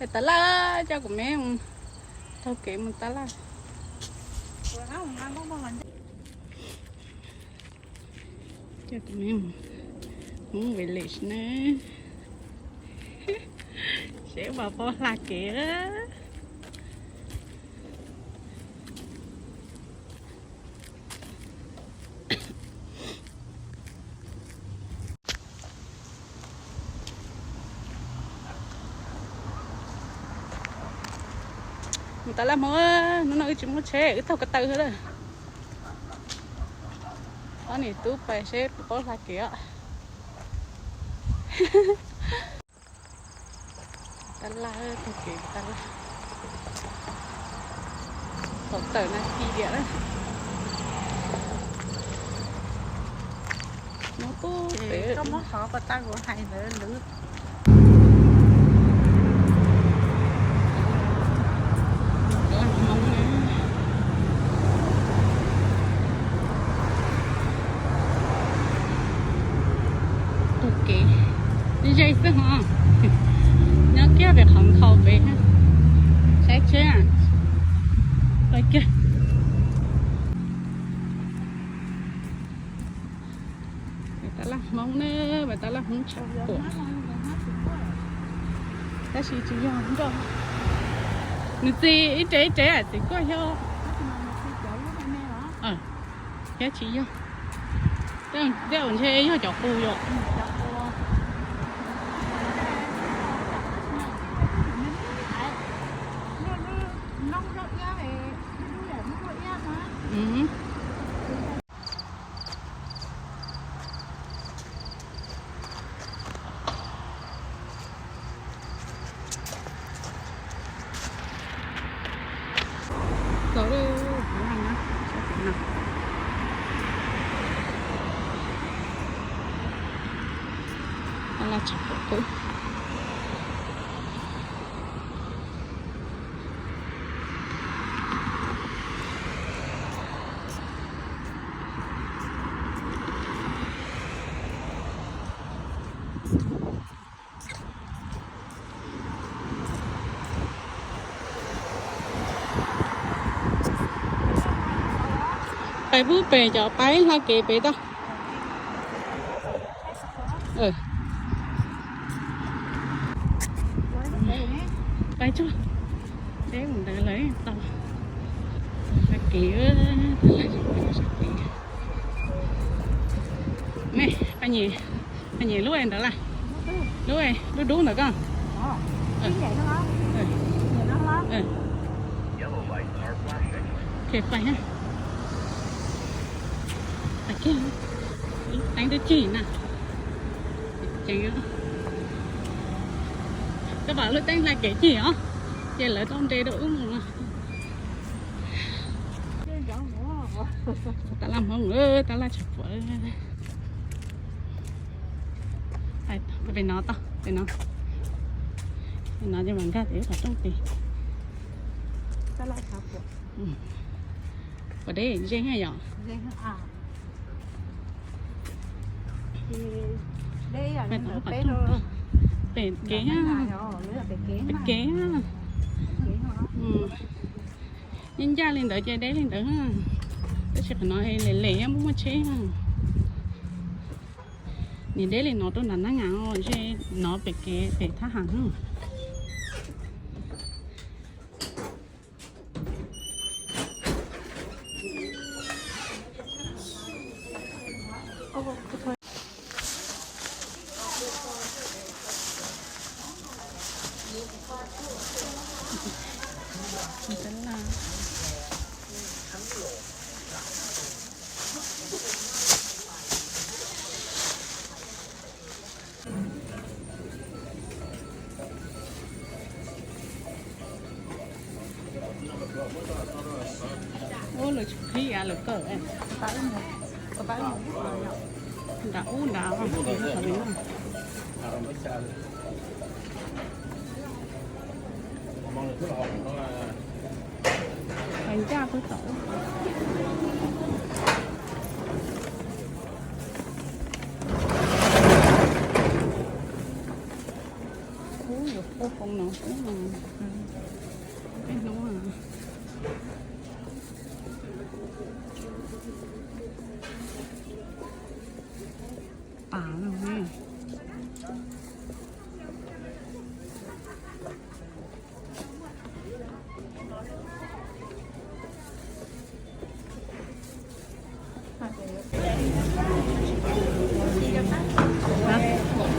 Tab laj, coj kuv me taug kev mus tab laj. Coj kuv me mus Hmoob Village ne. Seb puas paub hla kev. Mus tab laj Hmoob, hnub no wb tsis muaj tsheb, wb taug ko taw xwb lawm. Ob niam tub pais seb puas paub hla kev os. Tab laj, taug kev tab laj. Thaum tawm na ti diam na. Nyob pub pem. Koj muab qhov pas tag kuv hais ntawd lwm. Taug kev ze xwb hos. Nyob kiag pem qhov nkhaus pem. Saib tsheb, pais kiag. Pais tab laj Hmoob na, pais tab laj Hmoob tshaj puam. Tab sis tsis yog nroj, nws txi ib rev ib rev txiv kuj yog. Thiab tsis yog, tej zaum ntshe yog cov qus yom. Txaus lawm, kuv laj na, saib kuv no. Laj tshaj plaws. Pais pub pem cov pab hla kev pem tau. Pais tsuag, deb mus ntawd lawm tau. Hla kev, me, pab nyem lub ntawd laj, lub dub dub ntawd koj. Pais, teeb twb cig na. Ceev, koj pom lub teeb hla kev cig os, ces lawv tau nres rau wb mus no. Tab laj Hmoob, tab laj tshaj puam. Pem no tau, pem no, pem no ces mam nkag tim qhov rooj tid. Puas deb, ze yom? Pem kev, pem kev. Yeej ncaj li ntawd ces deb li ntawd, tab sis qhov no lem lem muaj muaj tsheb. Nim deb li no rau nram Nab Ngas, ze no pem kev pem thab ham. Ub, lawv tsis qhib av lawv kawm. Nram ub nrad, qhov ncaj twb tau. Ub, Ua poob no, peb hnub tas no.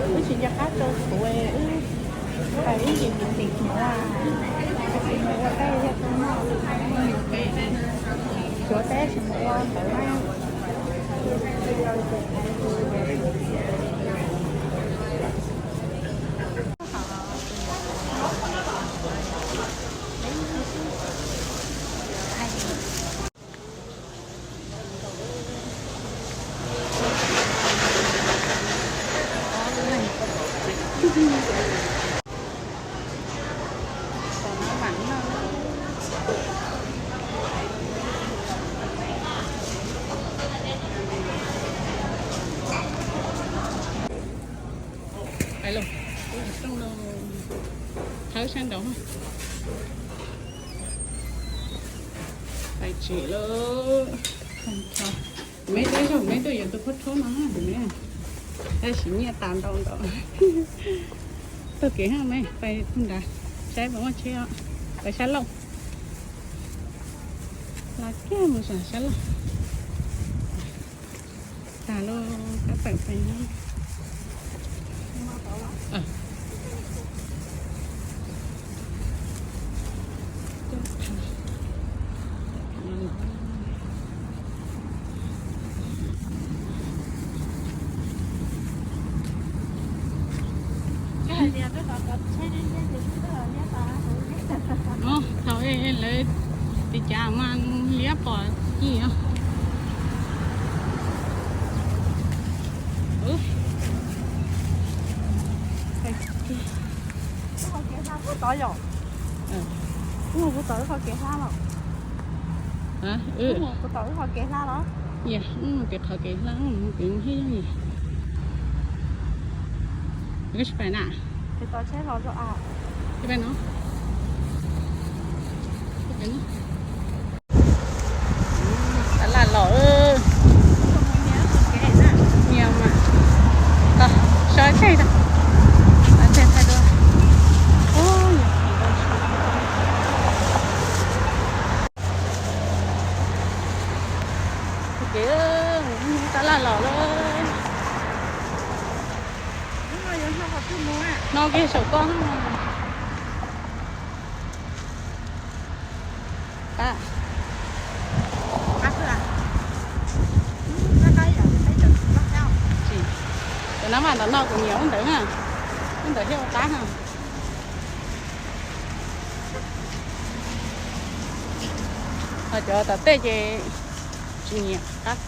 Wb tsis nco qab rau kuv, wb hais ib yim tim tim ua, ua teb yog tus no, suav teb tsis mus ua ntawd na. Thawb sab nraud. Pais tsev lawm. Kuv me teb zog, kuv me tuaj yuav tus khaub rhuab no, tab sis nyiaj tas ntau ntau. Taug kev me pais pug nrad, saib puas muaj tsheb os. Pais sab laug, los kiag mus sab laug. Tas lawm, tab tom pais. Thaum lawv tim cas mas liab pom ci os. Kuv tod yom, kuv tod wb qhov kev hlab los. Kuv tod wb qhov kev hlab los. Kuv qhov kev hlab, kuv thiab yooj yim. Koj tsis pais na? Tos tsheb los rau a. Tab laj los. Nyias mas, so tseg tag, tseg thaij dua. Kev tab laj los lawm. No kiag saum koj. Cov nab mas ntawm no kuv nyiam lub ntawd na, lub ntawd thiaj ua qab na. Ho cov tom tej ces tsis nyiam qab,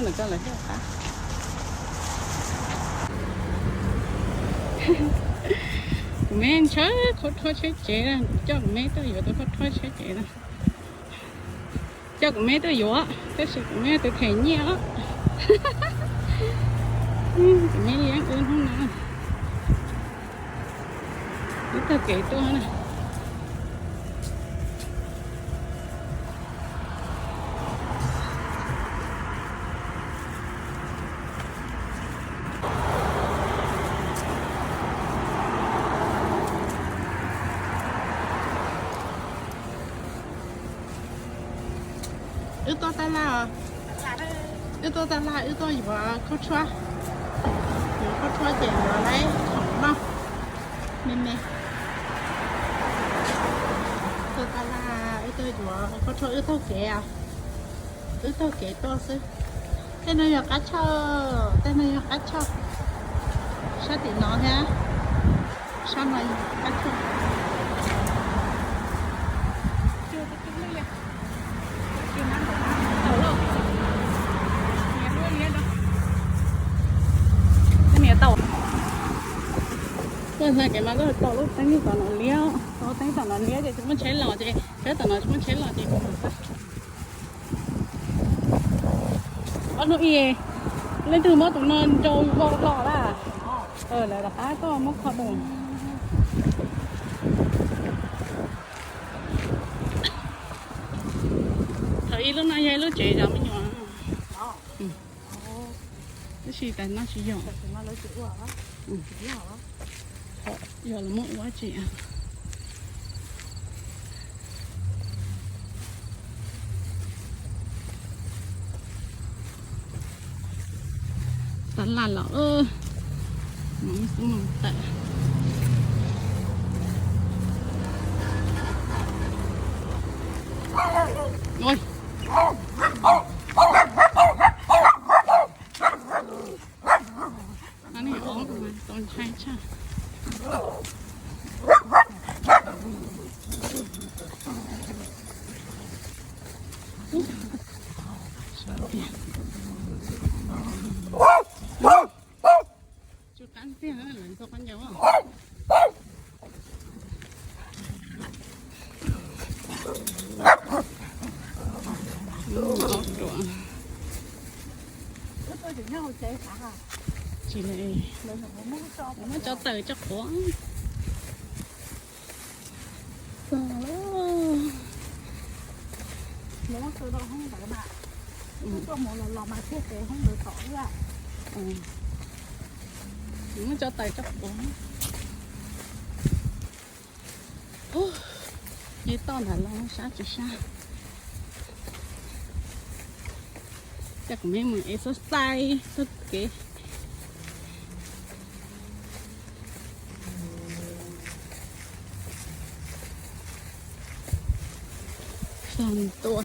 lub ntawm ko lawm thiaj ua qab. Kuv me ntshaw khaub rhuab tsheb tsev, kuv coj kuv me tuaj yuav tus khaub rhuab tsheb tsev na. Coj kuv me tuaj yuav, tab sis kuv me tus them nyiaj os. Kuv me liab wb hnub no. Wb taug kev tuaj na. Wb tuaj tab laj, wb tuaj tab laj, wb tuaj yuav khaub rhuab. Yuav khaub rhuab ces yuav lawm khoom noj me me. Tuaj tab laj wb tuaj yuav khaub rhuab, wb taug kev, wb taug kev tuaj xwb. Tej no yog qab choj, tej no yog qab choj. Sab tim no thiab, sab no yog qab choj. Tuaj hla kev mas koj tau lub teeb tom no liab, tau teeb tom no liab ces tsis muaj tsheb los ces, tsheb tom no tsis muaj tsheb los ces kuv mam tau. Ob hnub ib, leej twg muab tus no nrau vau los lawm? Lawv rov qab tuaj muab kho tus. Lub no yog ib lub tsev zov me nyuam. Tab sis tas no tsis yog. Yog los muab ua tsev. Tab laj los, mus xub mus tawm. Ua, nej ob tau ntshai tshaj. Tsw qab tiag, lawv ntxhua qab ncauj. Tsis, muab tso tawm tso quav. Muab tso tawm tso quav. Ces toj ntawd los sab tsis sab. Coj kuv me mus exercise txoj kev. Xyov tua